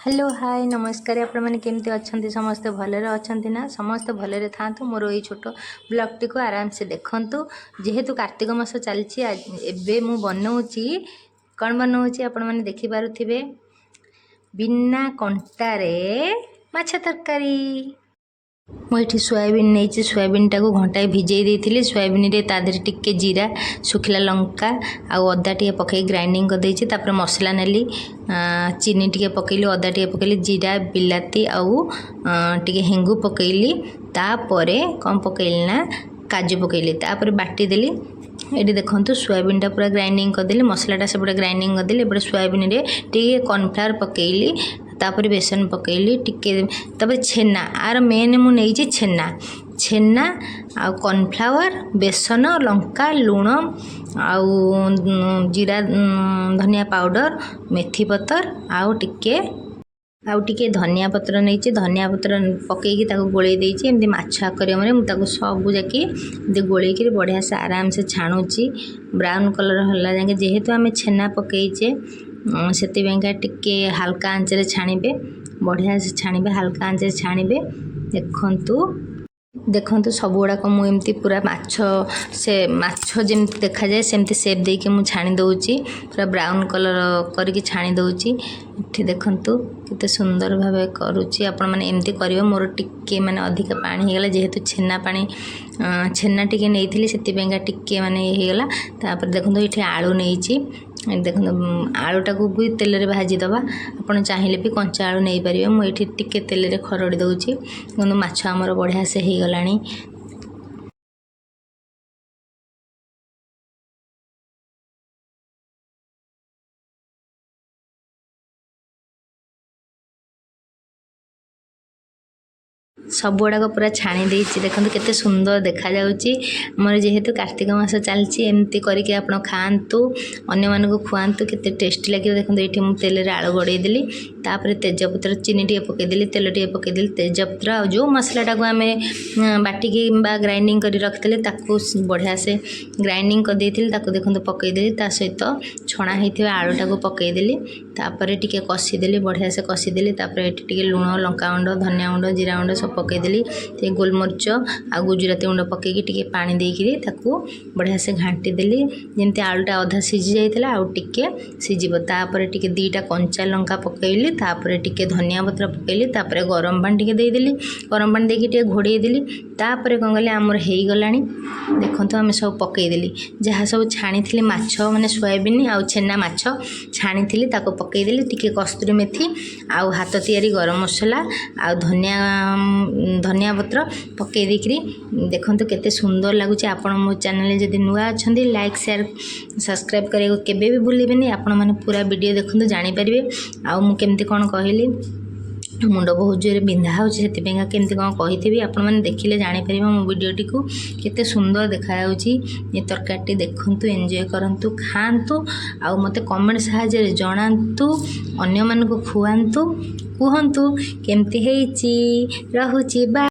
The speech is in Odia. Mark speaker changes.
Speaker 1: ହ୍ୟାଲୋ, ହାଏ, ନମସ୍କାର। ଆପଣମାନେ କେମିତି ଅଛନ୍ତି? ସମସ୍ତେ ଭଲରେ ଅଛନ୍ତି ନା? ସମସ୍ତେ ଭଲରେ ଥାଆନ୍ତୁ। ମୋର ଏଇ ଛୋଟ ବ୍ଲଗ୍ଟିକୁ ଆରାମସେ ଦେଖନ୍ତୁ। ଯେହେତୁ କାର୍ତ୍ତିକ ମାସ ଚାଲିଛି, ଏବେ ମୁଁ ବନଉଛି, କ'ଣ ବନଉଛି ଆପଣମାନେ ଦେଖିପାରୁଥିବେ, ବିନା କଣ୍ଟାରେ ମାଛ ତରକାରୀ। ମୁଁ ଏଠି ସୋୟାବିନ୍ ନେଇଛି। ସୋୟାବିନ୍ଟାକୁ ଘଣ୍ଟାଏ ଭିଜେଇ ଦେଇଥିଲି। ସୋୟାବିନ୍ରେ ତା ଦେହରେ ଟିକେ ଜିରା, ଶୁଖିଲା ଲଙ୍କା ଆଉ ଅଦା ଟିକେ ପକାଇ ଗ୍ରାଇଣ୍ଡିଙ୍ଗ କରିଦେଇଛି। ତାପରେ ମସଲା ନେଲି, ଚିନି ଟିକେ ପକାଇଲି, ଅଦା ଟିକେ ପକାଇଲି, ଜିରା, ବିଲାତି ଆଉ ଟିକେ ହେଙ୍ଗୁ ପକାଇଲି। ତାପରେ କ'ଣ ପକାଇଲି ନା କାଜୁ ପକାଇଲି। ତାପରେ ବାଟିଦେଲି। ଏଠି ଦେଖନ୍ତୁ, ସୋୟାବିନ୍ଟା ପୁରା ଗ୍ରାଇଣ୍ଡିଙ୍ଗ କରିଦେଲି, ମସଲାଟା ସେପଟେ ଗ୍ରାଇଣ୍ଡିଙ୍ଗ କରିଦେଲି। ଏପଟେ ସୋୟାବିନ୍ରେ ଟିକେ କର୍ଣ୍ଣଫ୍ଲାୱାର ପକାଇଲି, ତାପରେ ବେସନ ପକାଇଲି ଟିକେ, ତାପରେ ଛେନା। ଆର ମେନ୍ ମୁଁ ନେଇଛି ଛେନା। ଛେନା ଆଉ କର୍ଣ୍ଣଫ୍ଲାୱାର, ବେସନ, ଲଙ୍କା, ଲୁଣ ଆଉ ଜିରା, ଧନିଆ ପାଉଡ଼ର, ମେଥି ପତର ଆଉ ଟିକେ ଧନିଆ ପତ୍ର ନେଇଛି। ଧନିଆ ପତ୍ର ପକାଇକି ତାକୁ ଗୋଳେଇ ଦେଇଛି। ଏମିତି ମାଛ ଆକରିୟମରେ ମୁଁ ତାକୁ ସବୁ ଯାକି ଏମିତି ଗୋଳେଇକିରି ବଢ଼ିଆ ସେ ଆରାମସେ ଛାଣୁଛି ବ୍ରାଉନ୍ କଲର୍ ହେଲା ଯାକେ। ଯେହେତୁ ଆମେ ଛେନା ପକାଇଛେ, ସେଥିପାଇଁକା ଟିକେ ହାଲକା ଆଞ୍ଚରେ ଛାଣିବେ। ବଢ଼ିଆ ସେ ଛାଣିବେ, ହାଲକା ଆଞ୍ଚରେ ଛାଣିବେ। ଦେଖନ୍ତୁ, ଦେଖନ୍ତୁ, ସବୁ ଗୁଡ଼ାକ ମୁଁ ଏମିତି ପୁରା ମାଛ, ସେ ମାଛ ଯେମିତି ଦେଖାଯାଏ ସେମିତି ସେପ୍ ଦେଇକି ମୁଁ ଛାଣି ଦେଉଛି। ପୁରା ବ୍ରାଉନ୍ କଲର୍ କରିକି ଛାଣି ଦେଉଛି। ଏଠି ଦେଖନ୍ତୁ, କେତେ ସୁନ୍ଦର ଭାବେ କରୁଛି। ଆପଣମାନେ ଏମିତି କରିବେ। ମୋର ଟିକେ ମାନେ ଅଧିକ ପାଣି ହେଇଗଲା। ଯେହେତୁ ଛେନା ପାଣି, ଛେନା ଟିକେ ନେଇଥିଲି, ସେଥିପାଇଁକା ଟିକେ ମାନେ ଇଏ ହେଇଗଲା। ତାପରେ ଦେଖନ୍ତୁ, ଏଠି ଆଳୁ ନେଇଛି। ଏଠି ଦେଖନ୍ତୁ, ଆଳୁଟାକୁ ବି ତେଲରେ ଭାଜିଦେବା। ଆପଣ ଚାହିଁଲେ ବି କଞ୍ଚା ଆଳୁ ନେଇପାରିବେ। ମୁଁ ଏଠି ଟିକେ ତେଲରେ ଖରଡ଼ି ଦେଉଛି। ଦେଖନ୍ତୁ, ମାଛ ଆମର ବଢ଼ିଆ ସେ ହେଇଗଲାଣି। ସବୁ ଗୁଡ଼ାକ ପୁରା ଛାଣି ଦେଇଛି। ଦେଖନ୍ତୁ, କେତେ ସୁନ୍ଦର ଦେଖାଯାଉଛି। ଆମର ଯେହେତୁ କାର୍ତ୍ତିକ ମାସ ଚାଲିଛି, ଏମିତି କରିକି ଆପଣ ଖାଆନ୍ତୁ, ଅନ୍ୟମାନଙ୍କୁ ଖୁଆନ୍ତୁ, କେତେ ଟେଷ୍ଟି ଲାଗିବ। ଦେଖନ୍ତୁ, ଏଇଠି ମୁଁ ତେଲରେ ଆଳୁ ଗଡ଼େଇ ଦେଲି। ତାପରେ ତେଜପତ୍ର, ଚିନି ଟିକେ ପକାଇଦେଲି, ତେଲ ଟିକେ ପକାଇଦେଲି, ତେଜପତ୍ର ଆଉ ଯେଉଁ ମସଲାଟାକୁ ଆମେ ବାଟିକି ବା ଗ୍ରାଇଣ୍ଡିଙ୍ଗ କରି ରଖିଥିଲେ, ତାକୁ ବଢ଼ିଆ ସେ ଗ୍ରାଇଣ୍ଡିଙ୍ଗ କରିଦେଇଥିଲି। ତାକୁ ଦେଖନ୍ତୁ, ପକାଇଦେଲି। ତା ସହିତ ଛଣା ହେଇଥିବା ଆଳୁଟାକୁ ପକାଇଦେଲି। ତାପରେ ଟିକେ କଷିଦେଲି, ବଢ଼ିଆ ସେ କଷିଦେଲି। ତାପରେ ଏଠି ଟିକେ ଲୁଣ, ଲଙ୍କା ଗୁଣ୍ଡ, ଧନିଆ ଗୁଣ୍ଡ, ଜିରା ଗୁଣ୍ଡ ସବୁ ପକାଇଦେଲି। ଟିକେ ଗୋଲମରିଚ ଆଉ ଗୁଜୁରାତି ଗୁଣ୍ଡ ପକାଇକି ଟିକେ ପାଣି ଦେଇକିରି ତାକୁ ବଢ଼ିଆ ସେ ଘାଣ୍ଟି ଦେଲି। ଯେମିତି ଆଳୁଟା ଅଧା ସିଝି ଯାଇଥିଲା, ଆଉ ଟିକେ ସିଝିବ। ତାପରେ ଟିକେ ଦୁଇଟା କଞ୍ଚା ଲଙ୍କା ପକାଇଲି। ତାପରେ ଟିକେ ଧନିଆ ପତ୍ର ପକାଇଲି। ତାପରେ ଗରମ ପାଣି ଟିକେ ଦେଇଦେଲି। ଗରମ ପାଣି ଦେଇକି ଟିକେ ଘୋଡ଼େଇ ଦେଲି। ତାପରେ କ'ଣ କଲି, ଆମର ହେଇଗଲାଣି। ଦେଖନ୍ତୁ, ଆମେ ସବୁ ପକାଇଦେଲି। ଯାହା ସବୁ ଛାଣିଥିଲି ମାଛ, ମାନେ ସୋୟାବିନ୍ ଆଉ ଛେନା ମାଛ ଛାଣିଥିଲି, ତାକୁ ପକାଇଦେଲି। ଟିକେ କସ୍ତୁରୀ ମେଥି ଆଉ ହାତ ତିଆରି ଗରମ ମସଲା ଆଉ ଧନିଆ ଧନିଆ ପତ୍ର ପକାଇ ଦେଇକିରି ଦେଖନ୍ତୁ, କେତେ ସୁନ୍ଦର ଲାଗୁଛି। ଆପଣ ମୋ ଚ୍ୟାନେଲରେ ଯଦି ନୂଆ ଅଛନ୍ତି, ଲାଇକ୍, ସେୟାର, ସବସ୍କ୍ରାଇବ୍ କରିବାକୁ କେବେ ବି ଭୁଲିବେନି। ଆପଣମାନେ ପୁରା ଭିଡ଼ିଓ ଦେଖନ୍ତୁ, ଜାଣିପାରିବେ ଆଉ ମୁଁ କେମିତି କ'ଣ କହିଲି। ମୁଣ୍ଡ ବହୁତ ଜୋରରେ ବିନ୍ଧା ହେଉଛି, ସେଥିପାଇଁକା କେମିତି କ'ଣ କହିଥିବି। ଆପଣମାନେ ଦେଖିଲେ ଜାଣିପାରିବେ ମୋ ଭିଡ଼ିଓଟିକୁ। କେତେ ସୁନ୍ଦର ଦେଖାଯାଉଛି ଏ ତରକାରୀଟି। ଦେଖନ୍ତୁ, ଏନ୍ଜୟ କରନ୍ତୁ, ଖାଆନ୍ତୁ ଆଉ ମୋତେ କମେଣ୍ଟ ସାହାଯ୍ୟରେ ଜଣାନ୍ତୁ। ଅନ୍ୟମାନଙ୍କୁ ଖୁଆନ୍ତୁ, କୁହନ୍ତୁ କେମିତି ହେଇଛି। ରହୁଛି, ବାଏ।